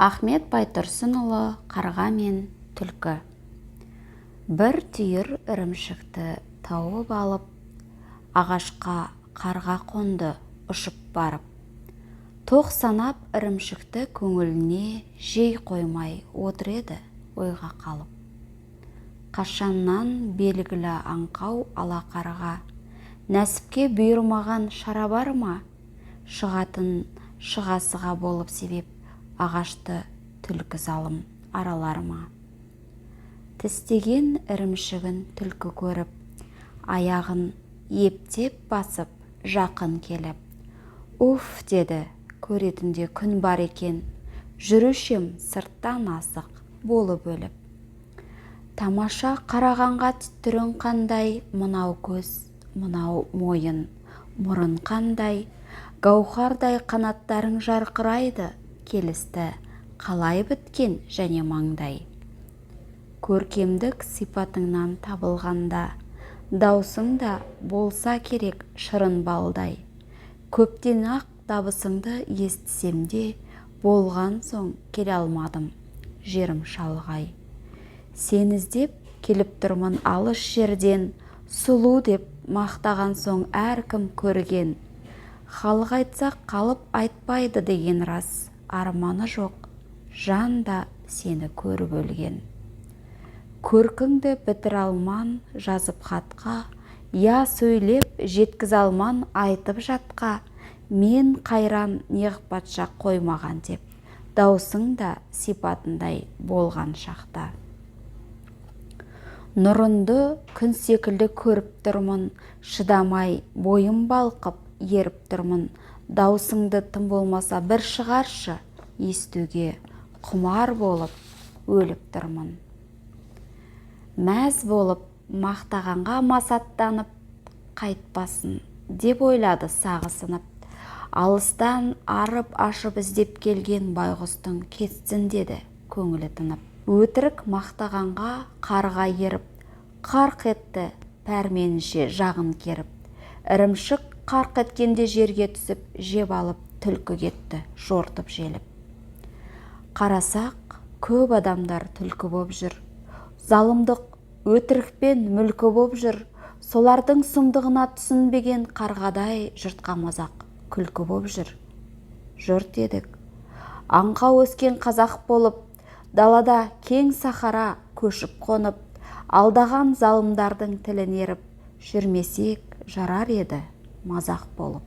Ахмет Байтұрсынұлы, «Қарға мен түлкі». Бір түйір ірімшікті тауып алып, ағашқа қарға қонды ұшып барып. Тоқ санап ірімшікті көңіліне жей қоймай отыр еді ойға қалып. Қашаннан белгілі аңқау ала қарға, нәсіпке бұйырмаған шара бар ма? Шығатын шығасыға болып себеп, ағашты түлкі залым аралар ма? Тістеген ірімшігін түлкі көріп, аяғын ептеп басып жақын келіп, «Уф, – деді, – көретін де күн бар екен, жүруші ем сырттан асық болып өліп. Тамаша қарағанға түрің қандай, мынау көз, мынау мойын, мұрын қандай, гауһардай қанаттарың жарқырайды, келісті қалай біткен және маңдай. Көркемдік сипатыңнан табылғанда, даусың да болса керек шырын балдай. Көптен-ақ дабысыңды естісем де, болған соң келе алмадым, жерім шалғай. Сені іздеп келіп тұрмын алыс жерден, сұлу деп мақтаған соң әркім көрген. Халық айтса, қалып айтпайды деген рас, арманы жоқ жан да сені көріп өлген. Көркіңді бітіре алман жазып хатқа, я сөйлеп жеткізе алман айтып жатқа. Мен қайран, неғып патша қоймаған деп, даусың да сипатындай болған шақта. Нұрынды күн секілді көріп тұрмын, шыдамай бойым балқып еріп тұрмын. Даусыңды тым болмаса бір шығаршы, естуге құмар болып өліп тұрмын». Мәз болып мақтағанға масаттанып, қайтпасын деп ойлады сағы сынып. Алыстан арып ашып іздеп келген байғұстың кетсін деді көңілі тынып. Өтірік мақтағанға қарға еріп, қарқ етті пәрменінше жағын керіп. Ірімшік қарқ еткенде жерге түсіп, жеп алып түлкі кетті жортып желіп. Қарасақ, көп адамдар түлкі боп жүр, залымдық өтірікпен мүлкі боп жүр. Солардың сұмдығына түсінбеген қарғадай жұртқа мазақ, күлкі боп жүр. Жұрт едік, аңқау өскен қазақ болып, далада кең сахара көшіп қонып, алдаған залымдардың тілін еріп жүрмесек, жарар еді мазақ болып.